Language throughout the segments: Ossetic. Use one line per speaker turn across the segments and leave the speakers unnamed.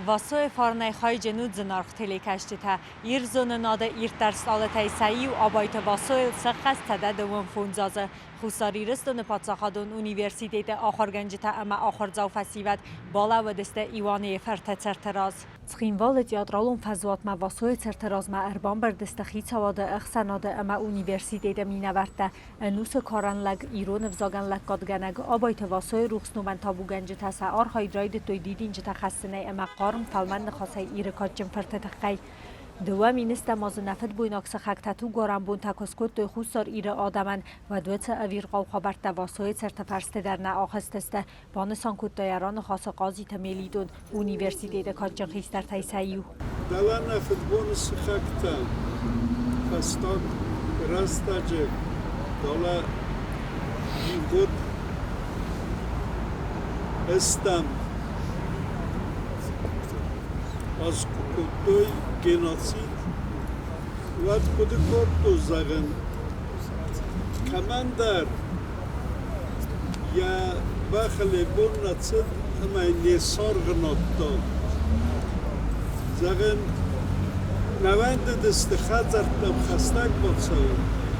Васойы фарнӕй хайджын у зынаргъ телекӕсджытӕ. Ирзонынады ирддӕр стъалытӕй сӕ иу Абайты Васойыл сӕххӕст 125 азы. Хуссар Ирыстоны паддзахадон университеты ахуыргӕнджытӕ ӕмӕ ахуырдзау фӕсивӕд балӕууыдысты Иуанейы фӕртӕ раз. Цхинвалы театралон фӕзуатмӕ Васойы цырты размӕ ӕрбамбырд сты хицауады, ӕхсӕнады ӕмӕ университеты минӕвӕрттӕ. Ӕнусы карӕн лӕг, ирон ӕвзагӕн лӕггадгӕнӕг Абайты Васойы рухс номӕн табугӕнджытӕ сӕ архайд райдыдтой дидинджытӕ хӕссынӕй ӕмӕ хъарм фӕлмӕн ныхасӕй Иры кадджын фырты тыххӕй. Дыууӕ министӕ ма дзы нӕ фыдбойнаг сыхӕгтӕ тугуарӕн бонтӕ куы скодтой Хуссар Иры адӕмӕн, уӕд уыцы ӕвирхъау хабӕрттӕ Васойы цырты фӕрсты дӕр нӕ ахызтысты, банысан кодта йӕ раныхасы Хъазиты Мелитон, университеты кадджын хистӕртӕй сӕ иу.
Дӕлӕ нӕ фыдбоны сыхӕгтӕ фӕстаг рӕстӕджы дӕлӕ ивгъуыд ӕстӕм аз куы кодтой геноцид, уӕд хъуыды кодтой, зӕгъын, кӕмӕндӕр йӕ бӕхыл йӕ бон нӕ цыд ӕмӕ йын йе саргъы надта. Зӕгъын, нӕ уӕндыдысты хӕдзӕрттӕм хӕстӕг бацӕуын.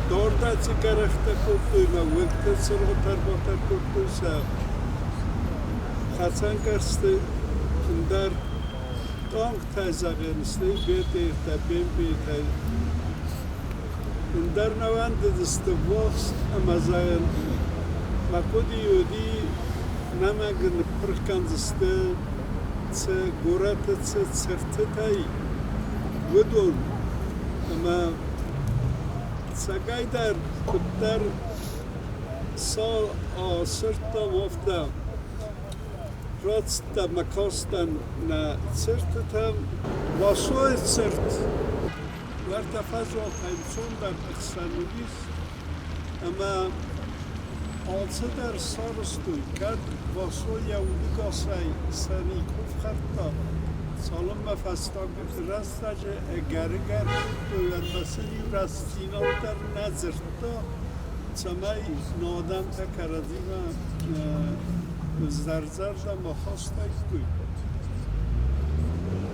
Дардӕй цы гӕрӕхтӕ кодтой мӕ уынгты цыргъытӕ ӕрбатар кодтой сӕ хӕцӕнгӕрзты ӕндӕр тъангтӕ, зӕгъын, стӕй бетъертӕ, бембетӕ. Ӕндӕр нӕ уӕндыдысты ввахс ӕмӕ зӕгъын, мӕ хъуыдыйы уыди, нӕмӕг ныппырх кӕндзысты цы горӕты цы цыртытӕй, уыдон. Ӕмӕ цӕгӕйдӕр куыддӕр сӕ асырдтам, афтӕ рацыдтӕн ӕмӕ кастӕн нӕ цыртытӕм. Васойы цырт уӕртӕ фӕзуат ӕнцондӕр ӕхсӕн уыдис, ӕмӕ алцыдӕр сарӕзтой, кӕд Васо йӕ удыгасӕй сӕ никуы фхӕрдта, цалынмӕ фӕстаг рӕстӕджы ӕгӕр-ӕгӕр кодтой, уӕдмӕ сын-иу рӕстдзинад дӕр нӕ дзырдта, цӕмӕй нӕ адӕмтӕ кӕрӕдзимӕ зӕрдзӕрдӕ ма хастаиккой.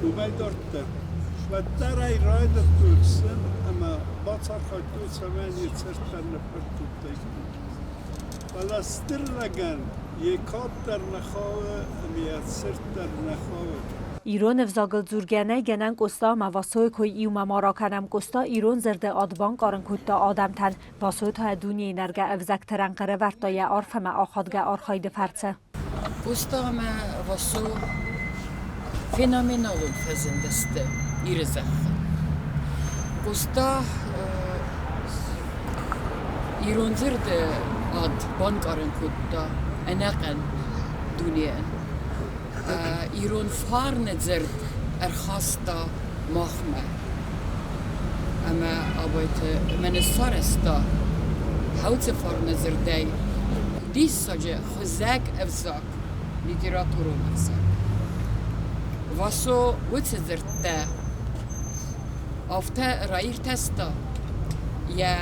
Уымӕй дарддӕр уӕддӕр ӕй райдыдтой хсын ӕмӕ бацархайдтой, цӕмӕй не цӕрдтӕн ныппырх кодтаиккой. Фӕлӕ стыр лӕгӕн йӕ кад дӕр нӕ хауы ӕмӕ йӕ цырт дӕр нӕ хауы.
Ирон ӕвзагыл дзургӕ нӕй гӕнӕн Къоста ӕмӕ Васойы кой иумӕ ма ракӕнӕм. Къоста ирон зӕрдӕ ад банкъарын кодта адӕмтӕн. Васо та дунейы нӕргӕ ӕвзӕгты рӕнхъ ӕрӕвӕрдта йӕ арф ӕмӕ ахадгӕ архайды фӕрцы.
Къоста ӕмӕ Васо феноменалон фӕзындысты Иры зӕххыл. Къоста ирон дзырды ад банкъарын кодта ӕнӕхъӕн дунейӕн. Ирон фарны дзырд ӕрхаста махмӕ. Ӕмӕ Абайты мӕнӕ сарӕзта хӕлцы фарны дзырдӕй диссаджы хуызӕг ӕвзаг, литературон ӕвзаг. Васо уыцы дзырдтӕ афтӕ раиртӕста йӕ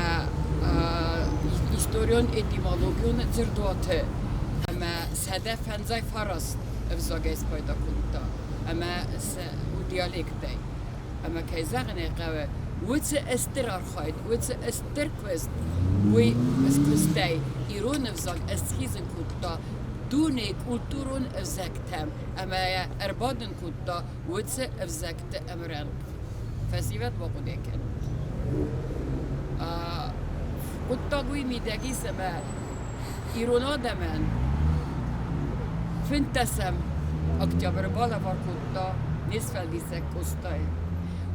историон-этимологион дзырдуаты ӕмӕ 159 ӕвзагӕй спайда кодта ӕмӕ сӕ диалектӕй. Ӕмӕ кӕй зӕгъын ӕй хъӕуы, уыцы стыр архайд, уыцы стыр куыст, уый куыстӕй ирон ӕвзаг ӕсхизын кодта дунейы культурон ӕвзӕгтӕм ӕмӕ йӕ ӕрбадын кодта уыцы ӕвзӕгты ӕмрӕнхъ. Фӕсивӕд бахъуыды кӕнут. Хъуыддаг уый мидӕг ис, ӕмӕ ирон адӕмӕн фынддӕсӕм октябры балӕвар кодта не сфӕлдисӕг Къостайы.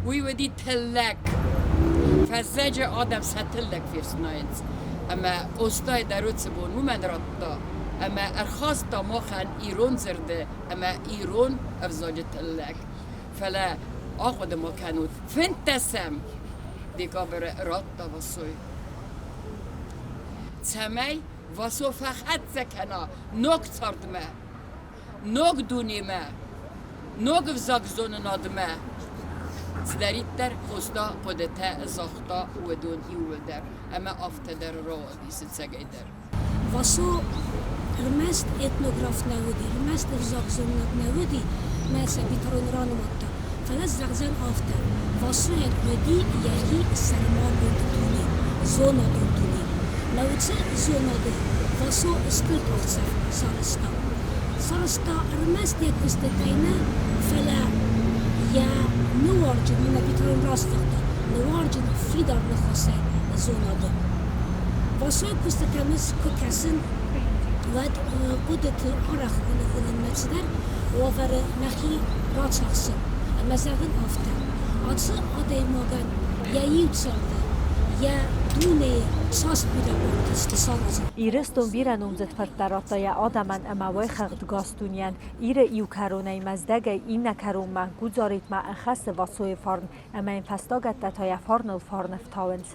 Уый уыди тыллӕг. Фӕззӕджы адӕм сӕ тыллӕг фефснайынц. Ӕмӕ Къостайы дӕр уыцы бон уымӕн радта, ӕмӕ ӕрхаста махӕн ирон дзырды ӕмӕ ирон ӕвзаджы тыллӕг. Фӕлӕ ахъуыды ма кӕнут, фынддӕсӕм декабры радта Васой. Цӕмӕй Васо фӕхӕццӕ кӕна ног цардмӕ, ног дунемӕ, ног ӕвзагзонынадмӕ, цыдӕриддӕр Къоста хъуыдытӕ загъта, уыдон иууылдӕр ӕмӕ афтӕ дӕр рауадис ӕцӕгӕйдӕр.
Васо ӕрмӕст этнограф нӕ уыди, ӕрмӕст ӕвзагзонӕг нӕ уыди. Мӕ сабитарон ранымадта, фӕлӕ зӕгъдзӕн афтӕ: Васойӕн уыди йӕхи сӕрмагонд дуне, зонадон дуне. Мӕ уыцы зонады Васо стыр къахдзӕф сарӕзта. Сарӕзта ӕрмӕст йӕ куыстытӕй нӕ, фӕлӕ йӕ ныуарджын, мӕнӕ Битарон раст загъта, ныуарджын фидар ныхасӕй зонады. Васойы куыстытӕм ӕз куы кӕсын, уӕд хъуыдыты арӕх аныгъуылын мӕ цыдӕр уавӕры мӕхи рацахсын ӕмӕ зӕгъын афтӕ: ацы адӕймагӕн йӕ иу царды, йӕ дунейы цас бирӕ бантыст саразын.
Ирыстон бирӕ номдзыд фырттӕ радта йӕ адӕмӕн ӕмӕ уайхӕгъд гасдунейӕн. Иры иу кӕронӕй Мӕздӕгӕй иннӕ кӕронмӕ Гудзаритмӕ ӕххӕссы Васойы фарн ӕмӕ йын фӕстагӕттӕ та йӕ фарныл фарн ӕфтауынц.